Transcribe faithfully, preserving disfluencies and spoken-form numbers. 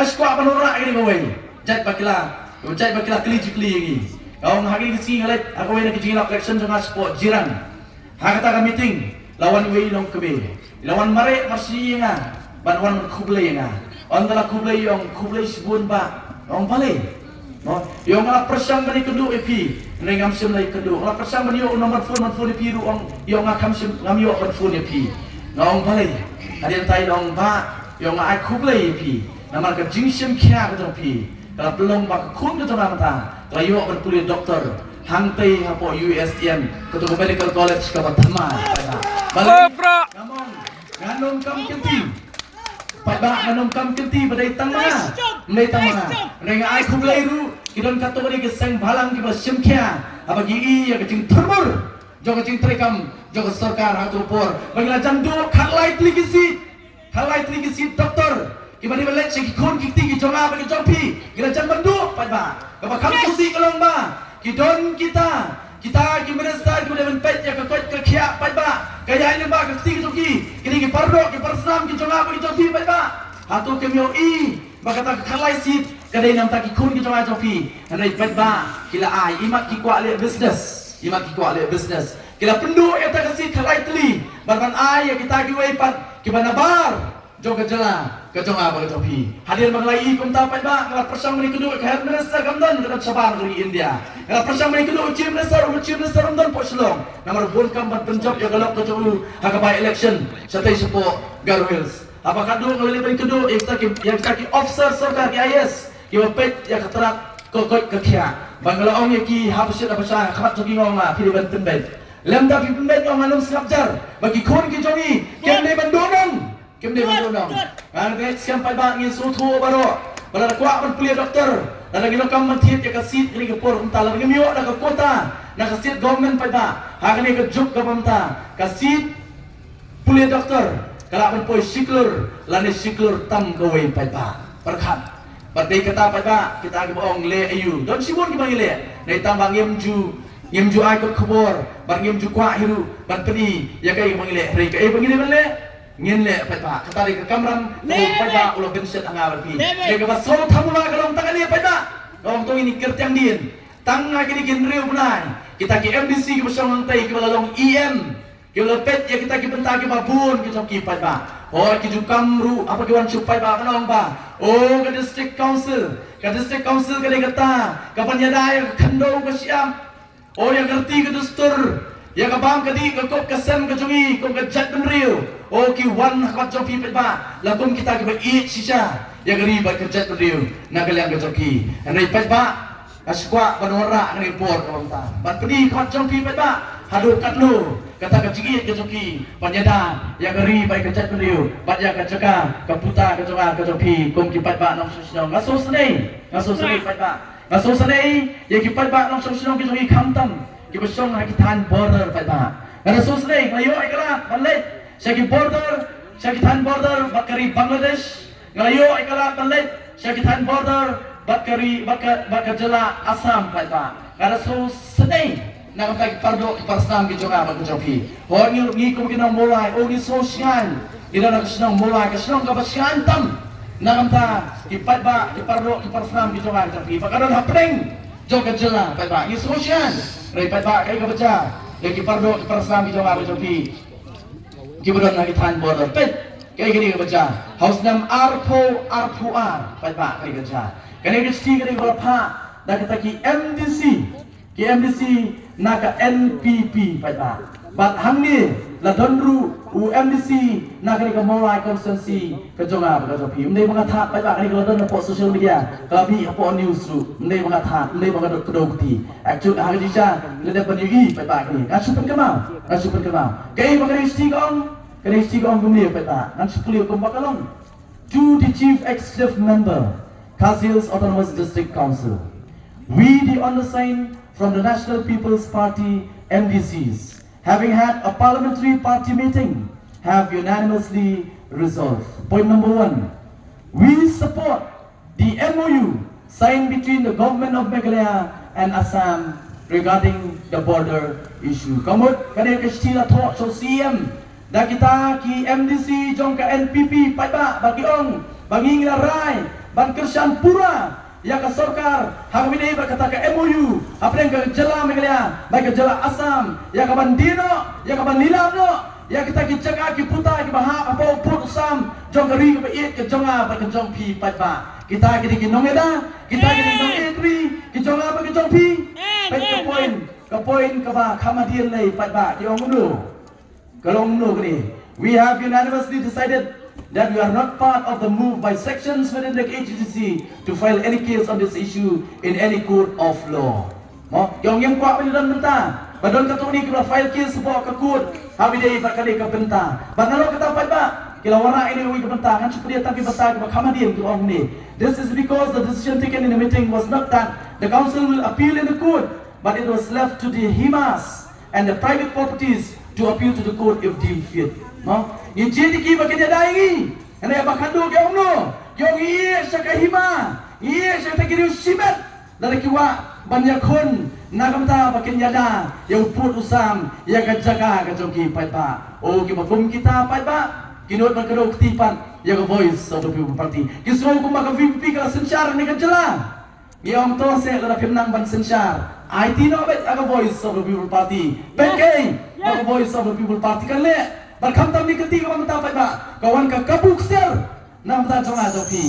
Squad ban wanrah ïa kane kawei. Jait ba ki la, jait ba ki la kylli jingkylli ïa ngi. Nga ong ha kine ki sngi nga leit ha kawei na ki jingïalap election jong nga shapoh Jirang. Ha kata ka meeting la wan iwei i nongkmie, i la wan mareh marshi ïa nga ban wan ban khublei ïa nga. Ynda la khublei i ong, khublei shibun bah. Nga ong balei? Mo, i ong nga la pyrshang ban ïakynduh ïa phi, hynrei ngam shym la ïakynduh. Nga la pyrshang ban ïoh u number phone ban phone ïa phi ruh, ong, i ong nga kham shym, ngam ïoh ban phone ïa phi. Nga ong balei? Hadien tai i ong bah, i ong nga ai khublei ïa phi namar ka jingshim khia ka jong phi ka la pynlong ba ka khun ka jong nga mynta ka la ïoh ban pule doktor hangtei hapoh U S M, kato ka medical college kaba thymmai. Balei? Nga ong, ngan ym kam kynti. Paidbah, ngan ym kam kynti ba dei tang ma nga. Ym dei tang ma nga. Hynrei nga ai khublei ruh, ki don katto katne ki seng bhalang kiba shim khia haba ki i ïa ka jingthurmur jong ka jingtreikam jong ka sorkar ha kato ka por. Ba ngi la jan duh khatlai tylli ki seat, khatlai tylli ki seat doktor kiba dei ban leit sha ki khun ki kti ki jong nga bad ki jong phi. Ngi la jan ban duh, paidbah. Kaba kham sngewsih ka long ba ki don kita, kita ki minister kiba dei ban peit ïa ka koit ka khiah, paidbah. Ka ïaid lyngba ka kti ka jong ki, kine ki pardoh ki parsnam ki jong nga bad ki jong phi, paidbah. Hato kim ïohi ba kata ka khatlai seat ka dei na bynta ki khun ki jong nga jong phi? Hynrei paidbah, ki la ai, imat ki kwah leh business, imat ki kwah leh business. Ki la pynduh ïa kata ka seat khatlai tylli ban, ban ai ïa kita kiwei pat kiba nabar jong ka jylla ka jong nga bad ka jong phi. Hadien ba nga la ïohi kumta, paidbah, nga la pyrshang ban ïakynduh ïa ka health minister, kam don, ka don shabar na ka ri India. Nga la pyrshang ban ïakynduh ïa u chief minister, u chief minister um don hapoh Shillong namar bun kam ban pynjop ïa ka lok ka jong u ha ka by election shatei shapoh Garo Hills. Haba ka duh nga la leit ban ïakynduh ïa kita ki, ïa kita ki officer sorkar ki I A S kiba peit ïa ka tnat ka koit ka khiah. Ba nga la ong ïa ki, haba shit haba shai ha khmat jong ki, nga ong nga, phi dei ban pynbeit. Lymda phi pynbeit, nga ong, ngan ym sngap jar ba ki khun ki jong ngi kim dei ban duh nong. Kim dei ban duh nong. Nga ngeit skhem, paidbah, ngin sngewthuh baroh ba lada kwah ban pule doktor, lada ngi donkam ban thied ïa ka seat kane ka por mynta, lada ngim ïoh da ka quota na ka state government, paidbah, ha kane ka juk kaba mynta, ka seat pule doktor ka lah ban poi shi klur lane shi klur tam kawei, paidbah. Pyrkhat. Bad dei kata, paidbah, kita kiba ong leh aïu, don shibun kiba ngi leh. Dei tang ba ngim ju, ngim ju ai kot khubor bad ngim ju kwah hi ruh ban pyni ïa kaei kaba ngi leh. Hynrei kaei ba ngi dei ban leh, ngin leh, paidbah. Kata dei ka kamram kaba u paidbah u la bynshet ha nga bad phi. Dei kaba sngewthuh ma ka long tang kane, paidbah. Long, to ngin kyrtiang dien. Tang ha kine ki hynriew bnai, kita ki M D C kiba shong hangtei kiba la long E M, kiba la peit ïa kita ki bynta kiba bun ki jong ki, paidbah. Hooid, ki ju kam ruh haba ki wan sha u paidbah ban ong ba, o, ka district council, ka district council ka dei kata kaban ïada ïa ka khyndew ka shyiap, o, ïa ka riti ka dustur, ïa ka bam ka dih, ka kup ka sem ka jong ngi kum ka jaitbynriew. O, ki wan ha khmat jong phi, paidbah, la kum kita kiba ïeit shisha ïa ka ri bad ka jaitbynriew na ka liang ka jong ki. Hynrei, paidbah, nga sngewkwah ban wanrah ha kane ka por kaba mynta ban pyni ha khmat jong phi, paidbah, haduh katno kata ka jingïeit ka jong ki ban ïada ïa ka ri bad ka jaitbynriew bad ïa ka jaka ka puta ka jong nga ka jong phi kum ki paidbah nongshong shnong. Nga sngewsynei, nga sngewsynei, paidbah. Nga sngewsynei ïa ki paidbah nongshong shnong ki jong ngi, khamtam kiba shong ha ki thaiñ border, paidbah. Nga da sngewsynei, nga ïoh ïa ka lad ban leit sha ki border, sha ki thaiñ border bad ka ri Bangladesh. Nga la ïoh ïa ka lad ban leit sha ki thaiñ border bad ka ri, bad ka, bad ka jylla Assam, paidbah. Nga da sngewsynei na ka bynta ki pardoh ki parsnam ki jong nga bad ki jong phi. Hooid, ngi, ngi kum ki nong Mawlai, o, ngi sngewsynei. Ngi don ha ka shnong Mawlai, ka shnong kaba shngaiñ tam na ka bynta ki paidbah, ki pardoh ki parsnam ki jong nga ki jong phi. Ba ka don hapdeng jong ka jylla, paidbah, ngi sngewsynei. Hynrei, paidbah, kaei kaba jia ïa ki pardoh ki parsnam ki jong nga ki jong phi kiba don ha ki thaiñ border? Peit, kaei kane kaba jia ha u snem arphew arphew ar, paidbah, kaei kaba jia. Kane ka shithi kane kaba la phah da kita ki M D C, ki M D C na ka N P P, paidbah. Bad hangne la don ruh u M D C na kane ka Mawlai constituency ka jong nga bad ka jong phi. Ym dei ba nga thad, paidbah, kane ka la don hapoh social media, ka la mih hapoh news ruh. Ym dei ba nga thad, ym dei ba nga dot kdew kti. Actually, ha ka jingshisha lada ban ïohi, paidbah, kane, ngan shu pynkynmaw, ngan shu pynkynmaw. Kaei ba kane ka shithi ka ong? Kane ka shithi ka ong kumne, paidbah, ngan shu pule kumba ka long. To the Chief Executive Member, Khasi Hills Autonomous District Council. We, the undersigned, from the National People's Party, M D Cs, having had a parliamentary party meeting, have unanimously resolved. Point number one, we support the M O U signed between the Government of Meghalaya and Assam regarding the border issue. Ka mut kane ka shithi la thoh sha u C M da kita ki M D C jong ka N P P, paidbah, ba ki ong ba ngi ngi la rai ban kyrshan pura ïa ka sorkar ha kaba ïadei bad kata ka M O U hapdeng ka jylla Meghalaya bad ka jylla Assam, ïa kaban die noh, ïa kaban lilam noh ïa kita ki jaka ki puta kiba hap hapoh u pud u sam jong ka ri kaba ïeit ka jong nga bad ka jong phi paidbah. Kita ki dei ki nongïada, kita ki dei ki nongïeit ri ki jong nga bad ka jong phi. Peit ka point, ka point kaba kham hadien lei paidbah, ki ong kumno? Ka long kumno kane? We have unanimously decided that we are not part of the move by sections within the K H A D C to file any case on this issue in any court of law. Mo, ki ong ngim kwah ban ïadon bynta ba don katto katne kiba file case hapoh ka court ha kaba ïadei bad kane ka bynta. Bad nalor kata paidbah, ki la wanrah ïa ine iwei ka bynta, ngan shu plie tang ki bynta kiba kham hadien, ki ong kumne: This is because the decision taken in the meeting was not that the council will appeal in the court, but it was left to the HIMAs and the private properties to appeal to the court if deemed fit. Mo, ngi jied ïa ki ba kin ïada ïa ngi. Hynrei ba khatduh ki ong kumno? Ki ong ngi ïeh sha ka HIMA, ngi ïeh sha kita ki riew shimet, lada ki kwah ban ïakhun, na ka bynta ba kin ïada ïa u pud u sam, ïa ka jaka ka jong ki paidbah. O, kiba kum kita paidbah ki nud ban kdew kti pat ïa ka Voice of the People Party. Ki sngew kumba ka V P P ka la synshar ïa kane ka jylla. Ngi ong to seh, lada phim nang ban synshar, aiti noh beit ha ka Voice of the People Party. Peit kaei ba ka Voice of the People Party kan leh. Bad khamtam ne ka kti kaba mynta paidbah, ka wan ka kabu ksiar na ka bynta jong nga jong phi.